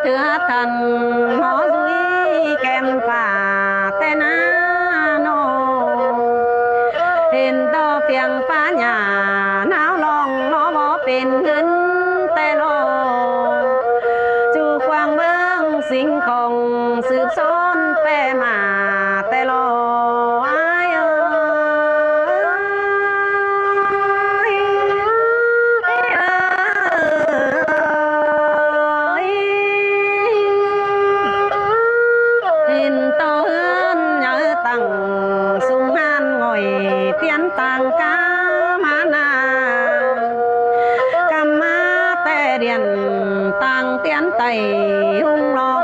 ເທື່ອທັນ ຫໍສຸຍແກ້ມຟ້າແຕ່ໜ້າໂນ ເຫັນຕໍ່ພຽງປ່າຫຍ້າໜາວລອງ ລໍບໍ່ເປັນເຮືອນແຕ່ລໍ ຈູຂວາງເບິ່ງສິ່ງຂອງ ສືບຊ້ອນແປມາແຕ່ລໍ ອ້າຍເອີຍ. ເຫັນຕໍ່ເຮືອນໃຫຍ່ຕັ້ງສູງຫານ ຫງອຍຕຽນຕ່າງກາມານາ ກຳມາແຕ່ດຽນຕ່າງຕຽນໄຕ້ຮຸ່ງຫຼໍ່